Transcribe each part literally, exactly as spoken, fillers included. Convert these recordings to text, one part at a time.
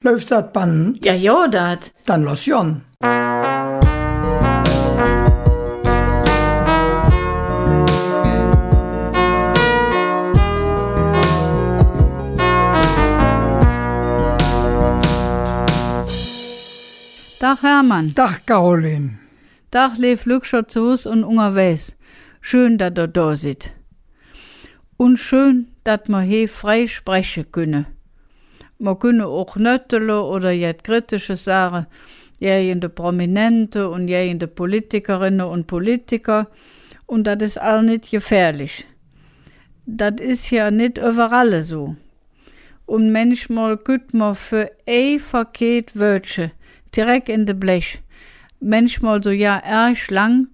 Läuf dat Band? Jo, jo, dat. Dann loss gonn. Dag, Hermann. Dag, Caroline. Dag, leev Lückcher zo Hus un ungerwägs. Schön, dat ehr do sid. Un schön, dat mer hee frei spreche künne. Mer künne och nöttele oder jet Kritisches sage, gäge de Prominente un gäge de Politikerinne un Politiker. Un dat es all nit gefährlich. Dat es jo nit üvverall esu. Un mänchmol kütt mer för ei verkeht Wöödche direk en de Blech. Mänchmol sugar ärg lang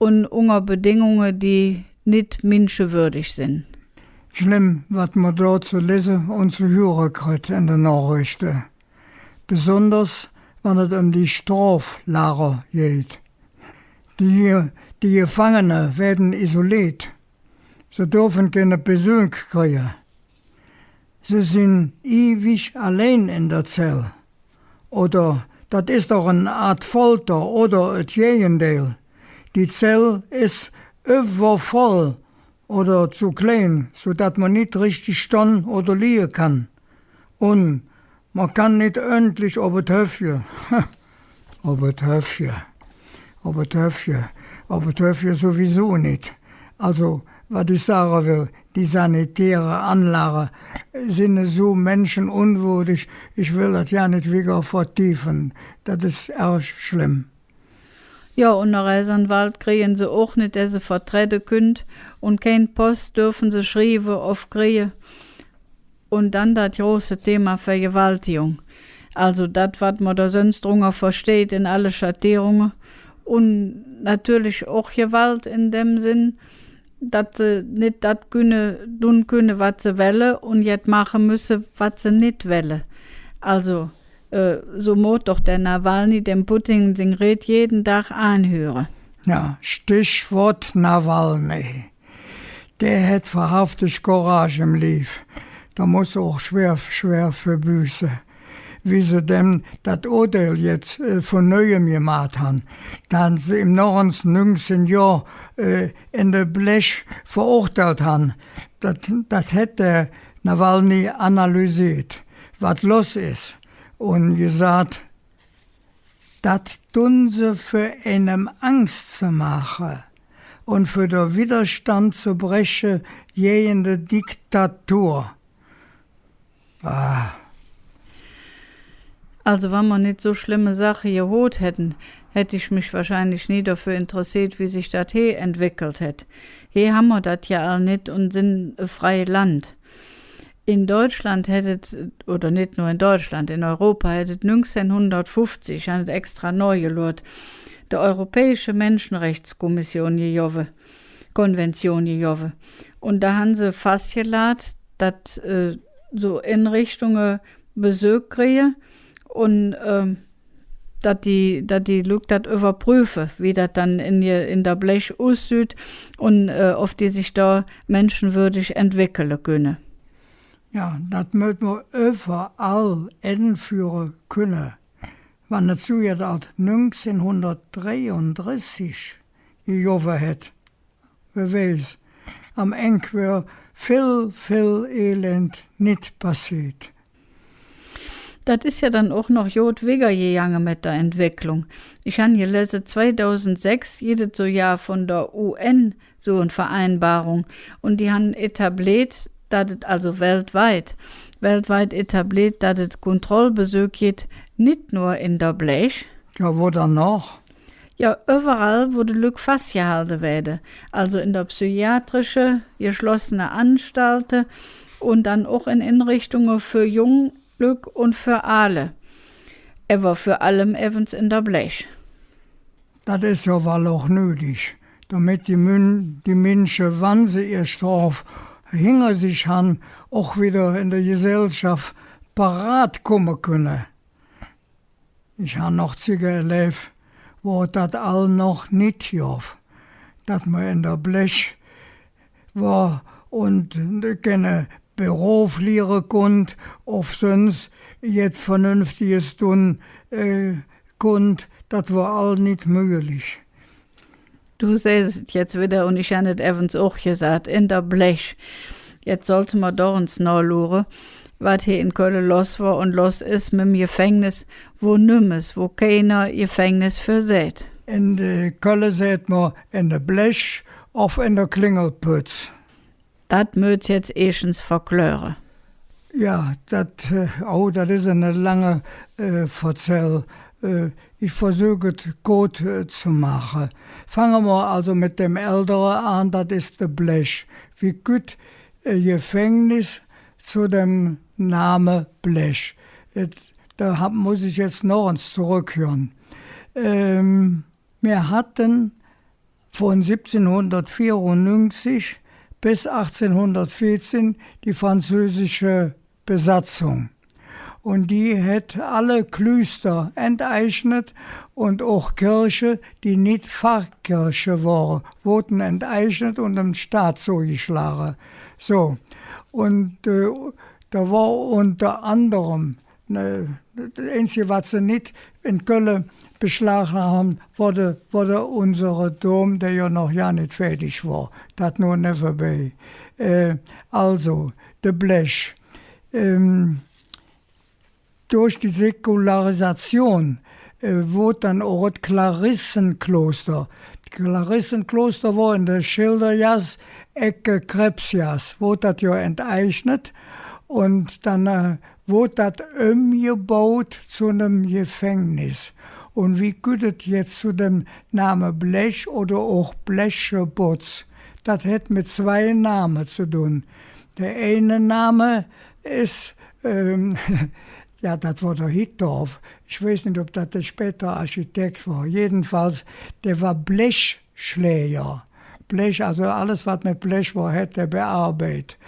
un unger Bedingunge, die nit minschewürdig sin. Schlemm, wat mer do ze lese un ze hüre kritt en de Nachrichte. Besonders, wann et öm die Stroflager geiht. Die, die Gefangene weede isoleet. Se dörfe keine Besök krige. Se sin iwig allein en der Zell. Oder dat es doch en Aat Folter oder et Gägendeil. Die Zell es üvvervoll oder zo klein, su dat mer nit richtig stonn oder lige kann. Un mer kann nit ööntlich op et Höffche. Op et Höffche. Op et Höffche. Op et Höffche suwiesu nit. Alsu, wat ich sage well, die sanitäre Anlage sin esu menschenunwürdig. Ich well dat jo nit wigger vertiefe. Dat es ärg schlemm. Jo, un der Reisanwalt krige se och nit, dä se vertredde künnt, un kein Poss dörfe se schrieve ov krige. Un dann dat große Thema Vergewaltigung. Alsu dat, wat mer do söns drunger versteiht en alle Schattierunge. Un natörlich och Gewalt en däm Senn, dat se nit dat künne, dun künne, wat se welle, un jet maache müsse, wat se nit welle. Alsu, Äh, su moot doch der Nawalny dem Putin sing Red jeden Dag aanhüre. Jo, Stichwood Nawalny. Dä hät wahrhaftig Courage em Liev. Do muss och schwer, schwer för büße. Wie se däm dat Urdeil jetz, äh, vun neuem gemaht han, dat se im noch ens nüngzehn Johr, äh, en de Blech verurteilt han, dat, dat hät der Nawalny analyseet, wat loss es. Un gesaht, dat dun se för einem Angs ze maache un för der Widderstand ze breche gäge de Diktatur. Ah. Alsu, wann mer nit su schlemme Saache gehoot hätte, hätt ich mich wahrscheinlich nie doför interesseet, wie sich dat hee entweckelt hätt. Hee han mer dat jo all nit un sin e frei Land. En Deutschland hät et, oder nit nor en Deutschland, en Europa hät et nüngzehnhundertfuffzig, han et extra noh geloot, de Europäische Menschenrechtskommission gegovve, Konvention gegovve. Un do han se fassgelaht, dat, äh, su Enrichtunge Besök krige un, ähm, dat die, dat die Lück dat üvverprüfe, wie dat dann en, en der Blech ussüht un, äh, ov die sich do menschenwürdig entweckele künne. Jo, dat mööt mer üvverall enföhre künne. Wann et su jet ald nüngzehnhundertdreiundressig gegovve hätt, wä weiß, am Eng wör vill, vill Elend nit passeet. Dat es jo dann och noch god wigger gegange met der Entwecklung. Ich han gelese, zweidausendsechs gitt et su jo vun der U N su en Vereinbarung. Un die han etableet, dat et, alsu weltweit, weltweit etableet, dat et Kontrollbesök gitt, nit nor en der Blech. Jo, wo dann noch? Jo, üvverall, wo de Lück fassgehalde weede. Alsu en der psychiatrische, geschlossene Anstalte un dann och en Enrichtunge för jung Lück un för aale. Ävver vür allem evvens en der Blech. Dat es jo wall och nüdig, domet die Mün-, die Minsche, wann se ehr Strof hinger sich han, och widder en der Gesellschaff parat kumme künne. Ich han noch Zigge erläv, wo et dat all noch nit gov, dat mer en der Blech wor un keine Berof liere kunnt, ov söns jet Vernünftiges dun, äh, kunnt, dat wor all nit möglich. Do sähs et jetz widder, un ich han et evvens och gesaht, en der Blech. Jetz sollte mer doch ens nohluure, wat hee en Kölle loss wor un loss es mem Gefängnis, wo nümmes, wo keiner Gefängnis för säht. En, äh, Kölle säht mer en der Blech ov en der Klingelpütz. Dat mööts jetz eesch ens verkläre. Jo, dat, äh, oh, dat es ene lange, äh, Verzäll. Äh, ich versök et koot, äh, ze maache. Fange mer alsu met dem Äldere aan, dat es de Blech. Wie kütt e Gefängnis zo dem Name Blech? Et, do han, muss ich jetz noch ens zoröckgonn. Ähm, mir hatte vun sibbzehnhundertveerunnüngzig bes achtzehnhundertveezehn die französische Besatzung. Un die hät alle Klüster enteignet un och Kirche, die nit Pfarrkirche wore, woodte enteignet un dem Staat zogeschlage. Su. Un, äh, do wor unger anderem Ne, dat Einzige, wat se nit en Kölle beschlagnahmt han, wor der, wor der unsere Dom, dä jo noch gar nit fäädig wor. Dat nor nevvenbei. Äh, alsu, de Blech. Ähm, durch die Säkularisation, äh, woodt dann och et Klarissenkloster. Et Klarissenkloster wor en der Schildergass, Ecke Krebsgass, woodt dat jo enteignet. Un dann, äh, woodt dat ömgebaut zo nem Gefängnis. Un wie kütt et jetz zo dem Name Blech oder och Blechebotz? Dat hät met zwei Name ze dun. Der eine Name es, ähm, jo, dat wor der Hittorf. Ich weiß nit, ov dat der spätere Architekt wor. Jedenfalls, dä wor Blech- schläger. Blech, alsu alles, wat met Blech wor, hät hä bearbeidt.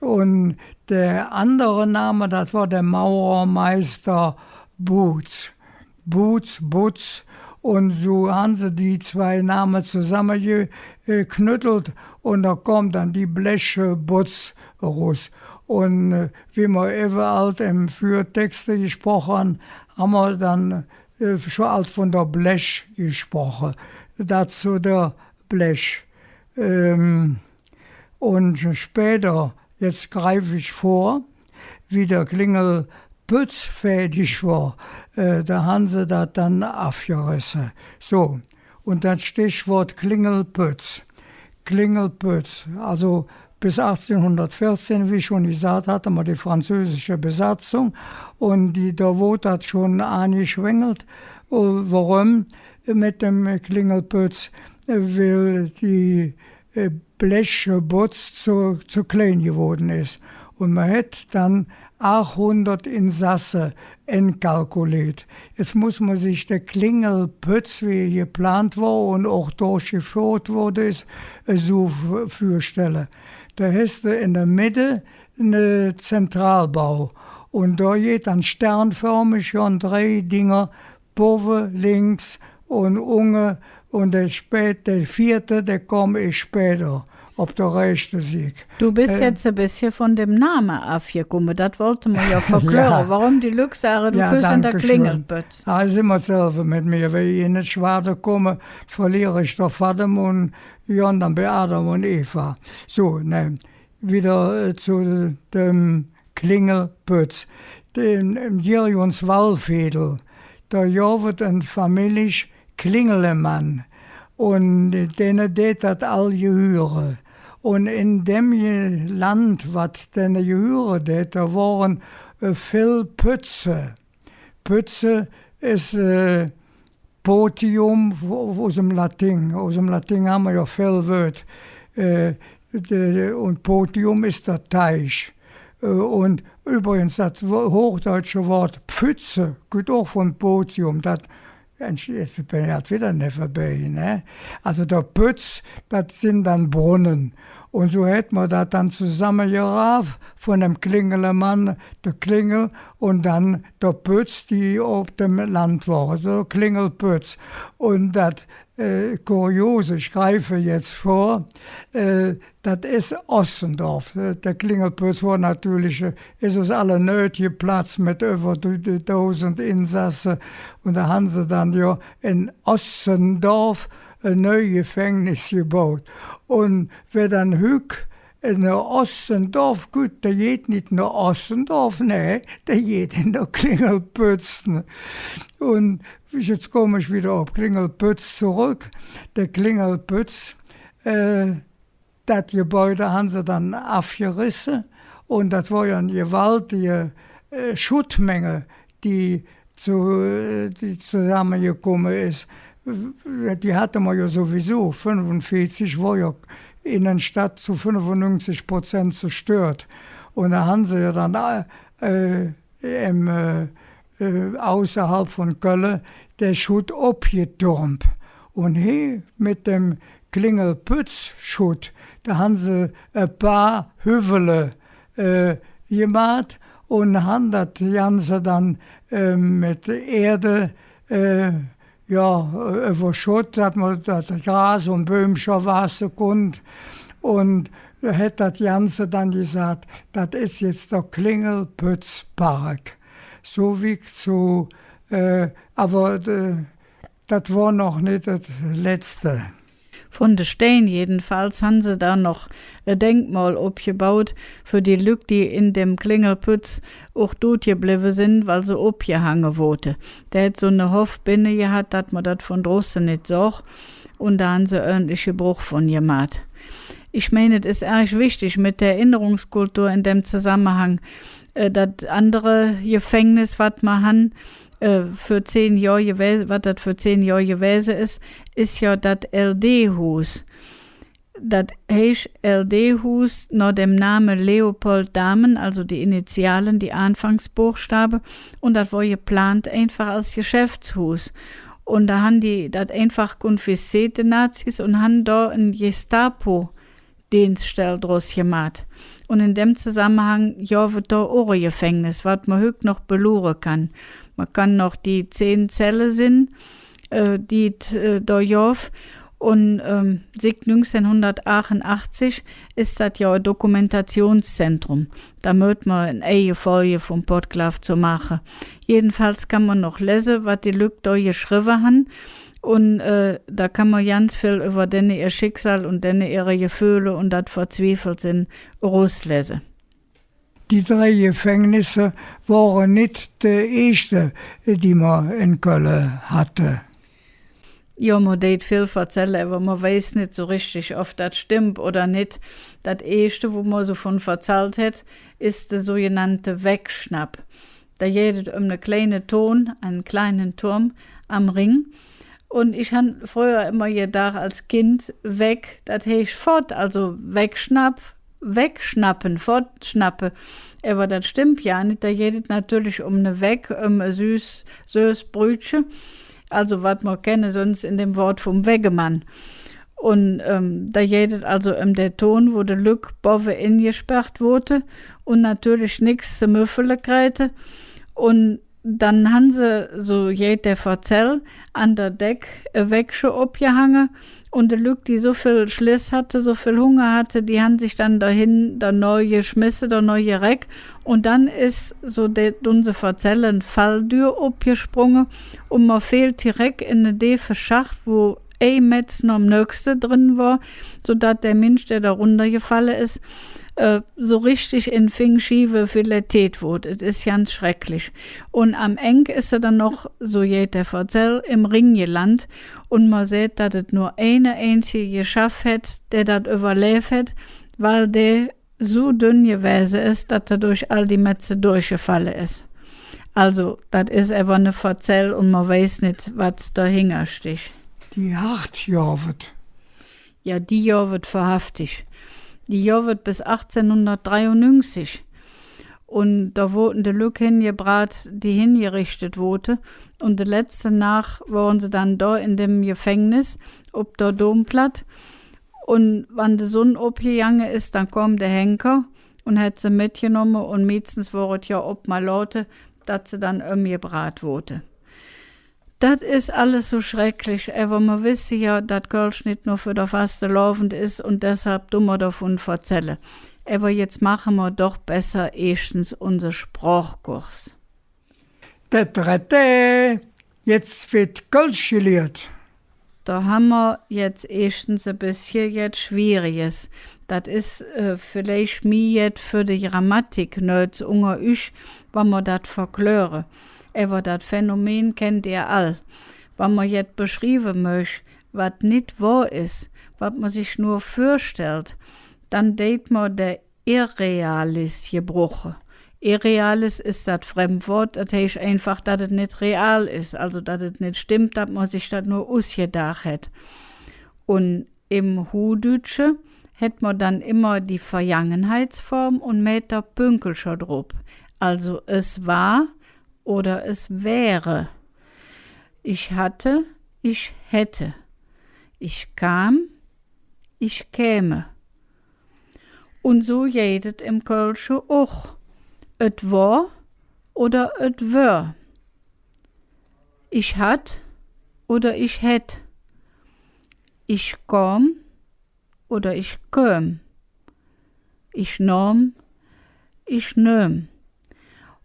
Un der andere Name, dat wor der Maurermeister Butz. Butz, Butz. Un su han se die zwei Name zosamme ge-, äh, knüttelt un do kütt dann die Blechebotz erus. Un, äh, wie mer evve ald em Vürtext gesproche han, han mer dann äh, schon ald vun der Blech gesproche. Dozo der Blech. Ähm, un späder, jetz greif ich vör, wie der Klingelpütz fäädig wor, äh, do han se dat dann avgeresse. Su, un dat Stichwood Klingelpütz. Klingelpütz, alsu bes achtzehnhundertveezehn, wie ich schon gesaht, hatte mer die französische Besatzung un die, do woodt dat schon aangeschwengelt. Äh, woröm met dem Klingelpütz? Äh, weil die, äh, Blechebotz zo, zo klein gewoode es. Un mer hät dann aachhundert Insasse enkalkuleet. Jetz muss mer sich der Klingelpütz, wie hä geplant wor un och durchgeföhrt woode es, esu v-, vürstelle. Do häs de en der Medde ne Zentralbau. Un do geiht dann sternförmig, jo, drei Dinger, bovve, links un unge, un der spät-, der veete, dä kütt eesch späder op der räächte Sigg. Do bes Äh, jetz e bessche vun dem Name avgekumme. Dat wollte mer jo verkläre, jo. Woröm die Lück sage, do küss en der Klingelpütz. Jo, danke schön. Ah, es immer dasselve met mir. Wann ich en et Schwade kumme, verliere ich der Faddem un, jo, dann bei Adam un Eva. Su, ne. Widder, äh, zo dem Klingelpütz. Dem, em Girjons Wallfedel, do gov et en Famillich Klingelemann. Un denne dät dat all gehüre. Un en dem Ge-, Land, wat denne gehüre dät, do wore, äh, vill Pütze. Pütze es, äh, Potium, us dem Lating. Us dem Lating han mer jo vill Wööd. Äh, de, un Potium es der Teich. Äh, un üvvrigens, dat Wo-, huhdeutsche Wood Pfütze kütt och vun Potium. Dat, jetz ben ich ald widder nevvenbei, ne? Alsu der Pütz, dat sin dann Brunne. Un su hät mer dat dann zosammegeraaf vun dem Klingelemann, der Klingel, un dann der Pütz, die op dem Land wor, su Klingelpütz. Un dat, äh, kurios, ich greife jetzt vor, äh, dat es Ossendorf. Äh, der Klingelpütz wor natörlich, äh, es us alle Nöt geplatz met üvver d-, d-, dausend Insasse. Un do han se dann jo en Ossendorf e neu Gefängnis gebaut. Un wä dann hügg en Ossendorf geiht, dä geiht nit noh Ossendorf, nä, dä geiht en der Klingelpütz. Un jetz kumme ich widder op Klingelpütz zoröck. Der Klingelpütz, äh, dat Gebäude han se dann avgeresse. Un dat wor jo en gewaltige, äh, Schuttmenge, die zo-, äh, die zosammegekumme es. Die hatte mer jo sowieso, fünfunveezig wor jo Innenstadt zo fünfunnüngzig Prozent zerstört. Un do han se jo dann, äh, em, äh, äh, usserhalv vun Kölle der Schutt opgeturmp. Un hee met dem Klingelpütz-Schutt, do han se e paar Hüvvele, äh, gemaht un han dat Ganze dann, äh, met Ääd, äh, jo, äh, üvverschott, dat mer, dat Gras un Bäumcher wahße kunnt. Un hät dat Ganze dann gesaht, dat es jetz der Klingelpütz-Park. Su wick zo, äh, ävver, äh, dat wor noch nit et letzte. Vun de Stein jedenfalls han se do noch e Denkmol opgebaut för die Lück, die en dem Klingelpütz och dud geblevve sin, weil se opgehange woodte. Dä hät su ne Hoff benne gehatt, dat mer dat vun drusse nit soh. Un do han se ööntlich Gebruch vun gemaht. Ich mein, et es ärg wichtig met der Erinnerungskultur en dem Zosammehang, äh, dat andere Gefängnis, wat mer han, äh, för zehn Johr gewä-, wat dat för zehn Johr gewäse es, es jo dat L-D-Huus. Dat heiß L-D-Huus noh dem Name Leopold Dahmen, alsu die Initiale, die Aanfangsbuchstave, un dat wor geplant einfach als Geschäftshuus. Un do han die dat einfach konfiszeet, de Nazis, un han do en Gestapo-Deensstell drus gemaht. Un en dem Zosammehang gov et do och e Gefängnis, wat mer hügg noch beluure kann. Mer kann noch die zehn Zelle sinn, äh, die et, äh, do gov. Un, ähm, zick nüngzehnhundertaachunachzig es dat jo e Dokumentationszentrum. Do mööt mer en eige Folg vum Podklaaf zo maache. Jedenfalls kann mer noch lese, wat die Lück do geschrevve han. Un, äh, do kann mer ganz vill üvver denne ehr Schicksal un denne ehre Geföhle un dat Verzwiefeltsin eruslese. Die drei Gefängnisse wore nit de eeschte, die mer en Kölle hatte. Jo, mer deit vill verzälle, ävver mer weiß nit su richtig, ov dat stemmp oder nit. Dat eeschte, wo mer su vun verzallt hät, es de sugenannte Wegschnapp. Do geiht et öm ne kleine Toon, ene kleine Toon am Rhing. Un ich han fröher immer gedaach, als Kind, weg, dat heiß fott, alsu Wegschnapp, wegschnappen, fottschnappe. Ävver dat stemmp jo nit, do geiht et natörlich öm ne Wegg, öm e söß, söß Brütche. Alsu, wat mer kenne söns en dem Wood vum Weggemann. Un, ähm, do geiht et alsu öm der Toon, wo de Lück bovve engesperrt woodte un natörlich nix ze müffele kräte. Un dann han se, su geiht der Verzäll, an der Deck e Weggche opgehange, un de Lück, die su vill Schless hatte, su vill Hunger hatte, die han sich dann dohin, do noh geschmesse, do noh gereck, un dann es, su dun se verzälle, en Falldür opgesprunge, un mer feel direk en ne deefe Schacht, wo ei Metz nohm nöchste dren wor, su dat der Minsch, dä do rundergefalle es, äh, su richtig en fing Schieve fileteet woodt. Et es ganz schrecklich. Un am Eng es hä dann noch, su geiht der Verzäll, em Rhing geland. Un mer säht, dat et nor eine einzige geschaff hät, dä dat üvverlääv hät, weil dä su dönn gewäse es, dat hä durch all die Metze durchgefalle es. Alsu, dat es ävver ne Verzäll un mer weiß nit, wat dohinger stich. Die Hart gov et. Jo, die gov et wahrhaftig. Die gov et bes achtzehnhundertdreiunnüngzig. Un do woodte de Lück hingebraht, die hingerichtet woodte. Un de letzte Naach wore se dann do en dem Gefängnis op der Domplatt. Un wann de Sonn opgegange es, dann kom der Henker un hät se metgenomme, un meeschtens wor et jo op Melote, dat se dann ömgebraht woodte. Dat es alles su schrecklich, ävver mer wesse jo, dat Kölsch nit nor för der Fastelovend es, un deshalv dun mer dovun verzälle. Ävver jetz maache mer doch besser eeschtens unse Sprochkurs. Täterätä, jetz weed Kölsch geliert. Do han mer jetz eeschtens e bessche jet Schwieriges. Dat es, äh, villeich mih jet för de Grammatiknööds unger üch, wann mer dat verkläre. Ävver dat Phänomen kennt ehr all. Wann mer jet beschrieve mööch, wat nit wohr es, wat mer sich nor vürstellt, dann deit mer der Irreales gebruche. Irreales es dat Fremdwood, dat heiß einfach, dat et nit real es, alsu dat et nit stemmp, dat mer sich dat nor usgedaach hät. Un em Huhdütsche hät mer dann immer die Vergangenheitsform un mäht der Pünkelcher drop. Alsu es war oder es wäre. Ich hatte, ich hätte. Ich kam, ich käme. Un su geiht et em Kölsche och. Et wor oder et wör. Ich hatt oder ich hätt. Ich kom oder ich köm. Ich nohm, ich nöhm.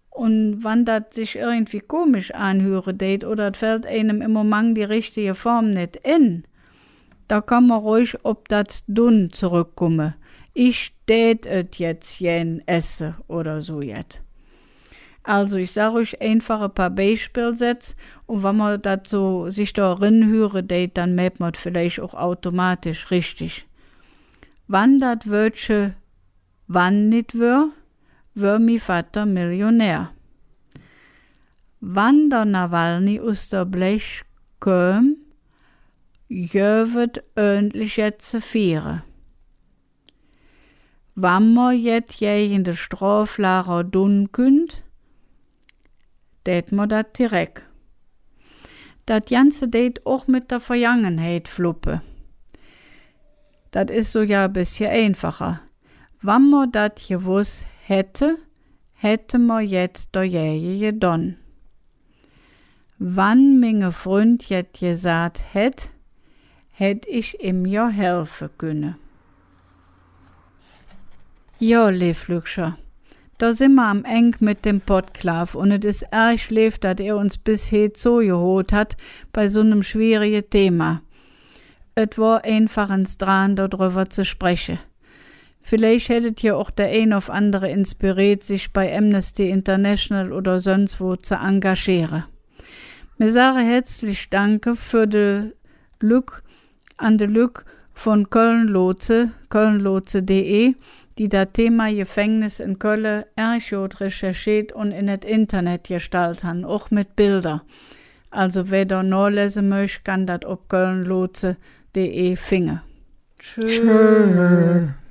Un wann dat sich irgendwie komisch aanhüre deit oder et fällt einem em Momang die richtige Form nit en, do kann mer ruhig op dat Dun zoröckkumme. Ich dät et jetz gään esse oder su jet. Alsu, ich sag üch einfach e paar Beispillsätz, un wann mer dat su sich do erenhüre deit, dann mäht mer et villeich och automatisch richtig. Wann dat Wöödche wann nit wör, wör mi Vatter Millionär. Wann der Nawalny us der Blech köm, göv et ööntlich jet ze fiere. Wann mer jet gäge de Stroflager dun künnt, dät mer dat direk. Dat Ganze deit och met der Vergangenheit fluppe. Dat es su jo e bessche einfacher. Wann mer dat gewoss hätte, hätte mer jet dergäge gedon. Wann minge Fründ jet gesaht hätt, hätt ich im jo helfe künne. Jo, leev Lückcher, do sin mer am Eng met dem Podklaaf, un et es ärg leev, dat ehr uns bes hee zogehoot hat bei su nem schwierige Thema. Et wor einfach ens dran, dodrüvver ze spreche. Villeich hät et jo och der ein ov andere inspireet, sich bei Amnesty International oder söns wo ze engagiere. Mir sage hätzlich Danke för de Lück, an de Lück vun Köln-Lotse, kölnlotse punkt de, die dat Thema Gefängnis en Kölle ärg god recherchiert un en et Internet gestallt han, och met Belder. Alsu, wä do nolese möch, kann dat op kölnlotse punkt de finge. Tschö. Tschö.